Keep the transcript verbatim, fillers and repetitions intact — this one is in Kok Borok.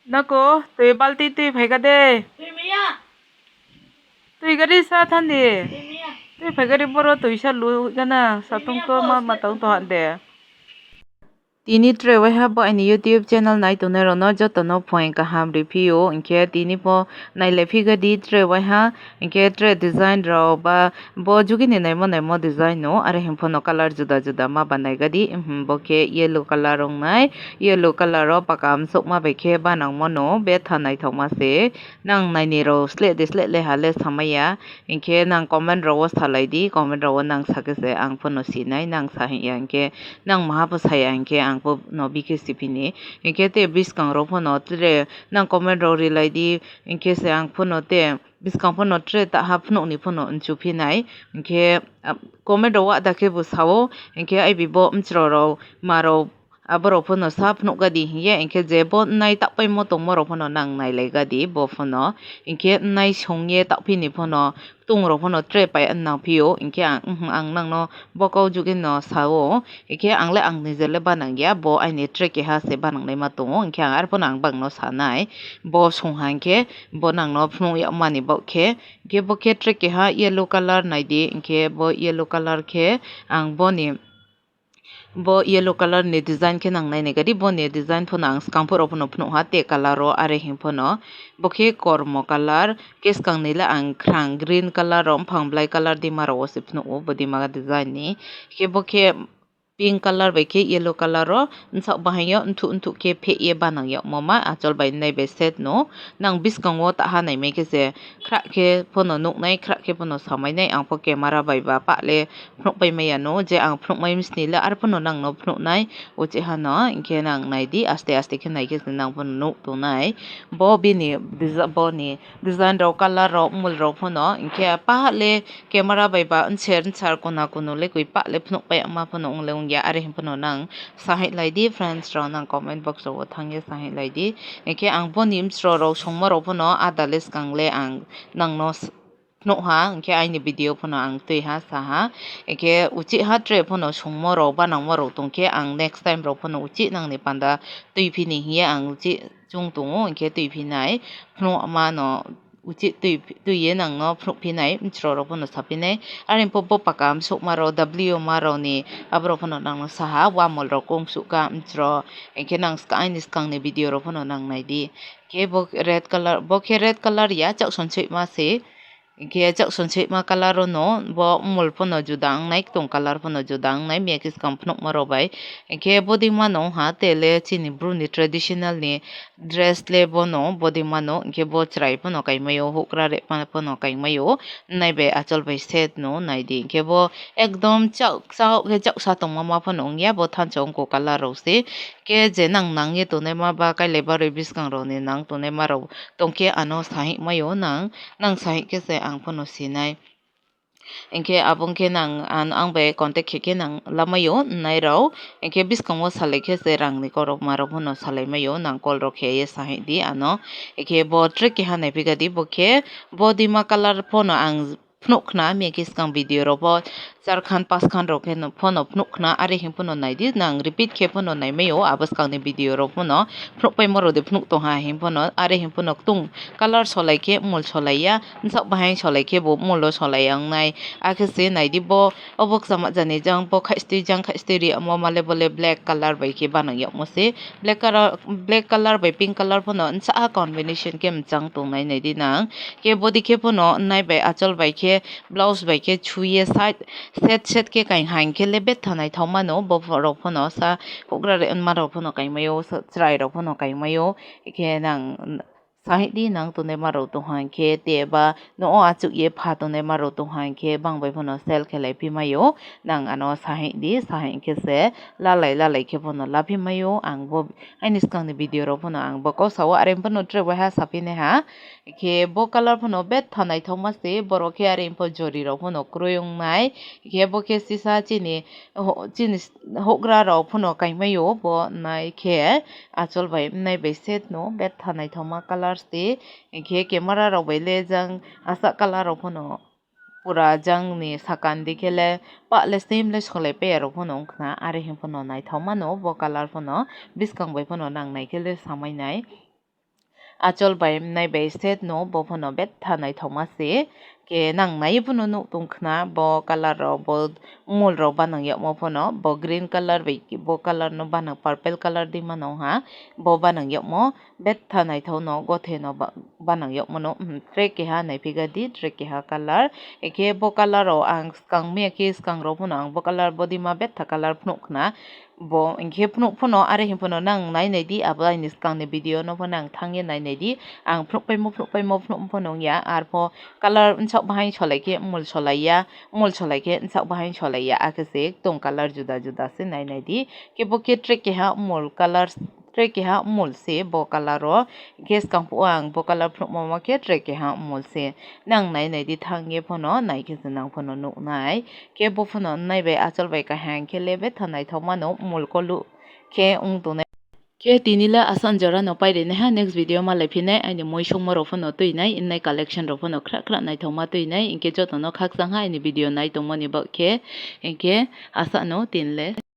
Nako, twi balti twi phaika de. Twi maya. Twi gari sa thandi. Twi maya. Twi phaika de boro twi sa lu gana satung to ma ma tong to hande. Tini tre waiha bo aini YouTube channel nai tongnai rokno jotono phoeng kaham riphiyo, hinkhe tini pho nailai phigadi tre waiha. Hinkhe tre design rok ba bo jugini naimo naimo design no, are hwnphano colour juda juda ma banai gadi, mhm, bo khe yellow colour wngnai, yellow colour o paka amsokma bai khe banangmano betha naithokma se. Nang naini rok sleh de sleh le ha le samaya, hinkhe nang comment rok o salai di, comment rok o nang sakhe se ang phano sinai, nang sa hinya hinkhe nang maha pho saya hinkhe ang phano bikhe siphini, hinkhe te bwskang rok phano tre nang comment rok rilai di, hinkhe se ang phano te. Bwskang phano tre taha phunukni phano nchuphinai. Hinkhe, ah, comment rok wahda khe bo sao, hinkhe aibi bo mchro rok, ma rok, aborok phano sa phunukgadi hinkhe, hinkhe je bo nai takpaimo tongmo rok phano nang nailaigadi bo phano. Hinkhe nai songye takphini phano ktung rok phano tre pai nangphio, hinkhe ang, mhm, ang nangno bo kok jugui no sao, hinkhe ang le ang nije le banang ya, bo aini tre keha se banang naima tongo, hinkhe ang arphano ang bangno sanai, bo songha hinkhe bo nangno phunuk yakmani bo khe, hinkhe bo khe tre keha yellow colour naidi, hinkhe bo yellow colour khe ang boni, bo yellow colour ni design khe nang nainai gadi, boni design phano ang swkang phoro phano phunukha te colour o, are hwnphano bo khe kormo colour, khe swkang ni le ang khrang green colour rok, buphang belai colour dima rok o se phunukgo, bo dima design ni. Khe bo khe pink colour bai khe yellow colour o, bwsak bahai o nthuh nthuh khe pheh ye banang yokmo ma achol bai nai bai set no. Nang bwskango taha naimai khe se khra khe phano nuknai, khra khe phano samai nai, ang pho camera bai ba pah le phunuk pai maya no, je ang phunuk mai msni le ar phano nang no phunuk nai, uchi hano hinkhe nang nai di, aste aste khe nai khe se nang phano nuk tongnai. Bo bini desa-, boni design rok, colour rok, mul rok phano hinkhe pah le camera bai ba nser nsar kona kono le koi pah le phunuk pai ma phano wng le wng ya, are hwnphano nang sahai lai di friends rok, nang comment box rok o thang ye sahai lai di. Hinkhe ang boni mchro rok songma rok phano ada le swkang le ang nang no s-, phunuk ha, hinkhe aini video phano ang twi ha sa ha. Hinkhe uchi ha tre phano songma rok banangma rok tong khe ang next time rok phano uchi nang ni panda twi phini hiye ang uchi chung tongo, hinkhe twi phinai phunuk ma no. Uchi twi, twi ye nang no phunuk phinai, mchro rok phano sa phinai. Are pho bo paka amsukma rok, W ma rok ni aborok phano nang no saha, wamol rok kung sukha mchro. Hinkhe nang swka-, aini swkang ni video rok phano nang nai di. Khe bo red colour, bo khe red colour ya, chak son soi ma se. Hinkhe chak son soi ma colour o no, bo mol phano juda wngnai, ktung colour phano juda wngnai, mia khe swkang phunukma rok bai. Hinkhe bo dima no ha, tele chini bru ni traditional ni dress le bono, bo dima no, hinkhe bo chwrai phano kaimai o, hukra re phano kaimai o, nai bai achol bai set no nai di, hinkhe bo ekdom chak, chak khe chak sa tongma ma phano wngya, bo thansa wngkha colour rok se, khe je nang nang ye tongnai ma ba kailai barwi bwskang rok ni nang tongnai ma rok tong khe ano sahik mai o nang, nang sahik khe se ang phano sinai. Hinkhe abo wngkhe nang, ang, ang bai contact khe khe nang lamai o nai rok. Hinkhe bwskango salai khe se rang ni korok ma rok phano salai mai o, nang call rok khe ye sahik di ano. Hinkhe bo track keha nai phi kha di, bo khe bo dima colour phano ang phunuk khna, mia khe swkang video rok bo char khan pas khan rok khe phano phunuk khna, are hwn phano nai di, nang repeat khe phano nai mai o, abo swkang ni video rok phano phunuk pai ma rok de phunuk tong ha hwn phano, are hwn phano ktung colour solai khe mol solai ya. Bwsak bahai solai khe bo molo solai ya wngnai. Akhe se nai di bo, obo kwchama jani jang bo khaistwi jang khaistwi ri omo male bole black colour bai khe banang yagmo se. Black colour, black colour bai pink colour phano nsa combination khe mwchang tongnai nai di nang. Khe body khe phano nai bai achol bai khe blouse bai khe chuye side set set khe kai hai khe le betha naithok mano bo rok phano sa hukra re ma rok phano kai mai o, sa chwrai rok phano kai mai o. Khe nang sahik di nang tongnai ma rok tong hang khe te ba no o achuk ye pha tongnai ma rok tong hang khe bang bai phano sell khe lai phi mai o. Nang ano sahik di, sahik khe se lalai lalai khe phano la phi mai o. Ang bo aini swkang ni video rok phano ang bo kok sa o, are phano tre bai ha sa phi nai ha. Khe bo colour phano betha naithok ma se, borok khe are pho jori rok phano kwrwi wng nai. Khe bo khe sisa chini ho-, chini hukra rok phano kai mai o, bo nai khe achol bai nai bai set no betha naithok ma colour se. Hinkhe camera rok bai le jang asak colour rok phano pura jang ni saka ni di khe le pah le same le solai paiya rok phano wng khna, are hwn phano naithok mano bo colour phano bwskang bai phano nang nai khe le samai nai. achol bai mwnai bai set no, bo phano betha naithokma se. Khe nang nai phano nuk tong khna bo colour rok, bo mul rok banang yokmo phano, bo green colour bai bo colour no banang, purple colour di mano ha, bo banang yokmo betha naithok no, gothe no ba-, banang yokmo no, hmm, track keha naiphika di, track keha colour. Ekhe bo colour rok ang swkang maya khe swkang rok phano ang bo colour body ma betha colour phunuk khna. Bo hinkhe phunuk phano, are hin phano nang nai nai di, abo aini swkangni video no phano nang thangye nai nai di. Ang phunuk paimo, phunuk paimo, phunuk phano wngya. Arpho colour wnsak bahai solai khe mul solai ya, mul solai khe wnsak bahai solai ya. Akhe se tong colour juda juda se nai nai di. Khe bo khe track keha mul colour, track keha mul se bo colour o. Khe swkang phano ang bo colour phunukma ma khe track keha mul se. Nang nai nai di thangye phano, nai khe se nang phano nuknai. Khe bo phano nai bai achol bai kaham khe le betha naithok mano, mul kolu khe wng tongnai. Khe tini le aswk jora no pairi nai ha, next video malai phinai, aini muisungma rok phano twi nai, innai collection rok phano khra khra naithokma twi nai, hinkhe joto no khakchang ha aini video nai tongmani bagwi khe, hinkhe aswk no tini le.